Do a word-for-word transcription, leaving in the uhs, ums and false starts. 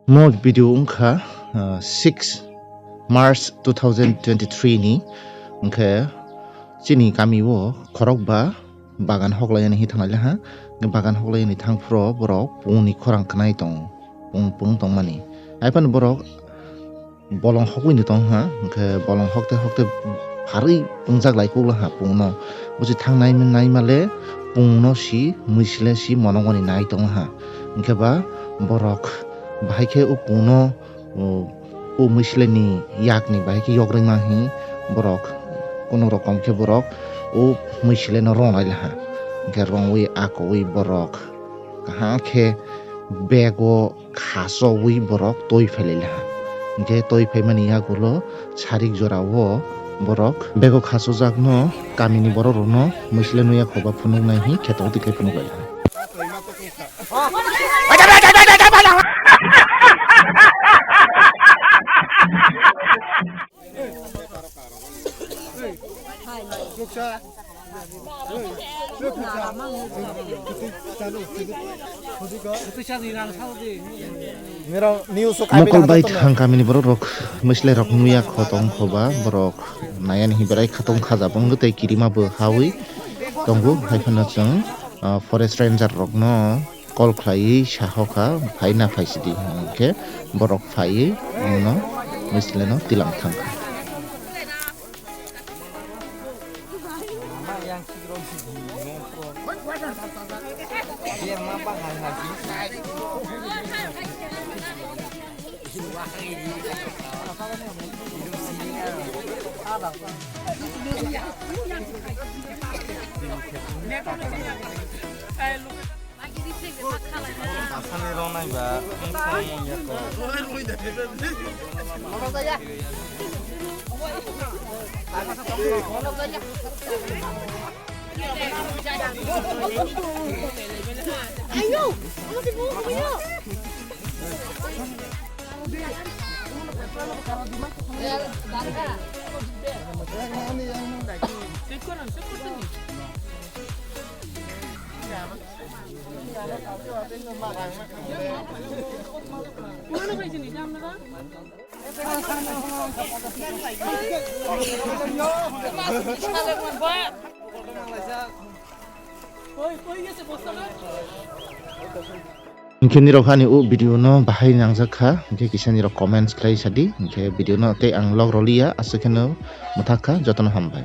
Mo video wngkha, ah, six March two thousand twenty-three ni, hwnkhe chini kami o khorokba bagan hoklainani hi thanglai laha. Bagan hoklainani thangphuru borok pungni khorang khnai tongo, pung, pung tongmani. Haiphano borok bolong hokwi tongha, hwnkhe bolong hokte hokte pharwi pungjak lai kuk laha pungno. Busi thang nai, naimale pungno si, mwisile si monogoni nai tongha. Hwnkhe ba borok bahai khe o pungno, o, o mwisileni yakni bahai khe yogrwima hi borok, kono rokom khe borok o mwisileno ronglai laha. Hwnkhe rongwi akowi borok kaham khe bego khasowi borok toi phailai laha. Hwnkhe toi phaimani yagulo sarik jorao borok bego khasojakno kamini borok rokno mwisile nuya khoba phunuknai hi kheto twi khe phunuk lai laha. Mokol bai thang kamini borok rok, mwisle rok nuya kho tong kho ba borok nayani hi berai khatong khaja bongdo tei kirima bo hawi tongo. Hai phano chwng, ah, forest ranger rokno call khlaiwi sahokha, "Phaina phaisidi," hwnkhe borok phaiwi omono mwisleno tilang thangkha. Asani rw nai ba, wng tong wng ya ko. Hinkhe nirok ani o video no bahai nangjak kha, hinkhe kisa nirok comments khlai sadi, hinkhe video no tei ang log rwliya, aswk kheno mwthak kha, jotono hambai.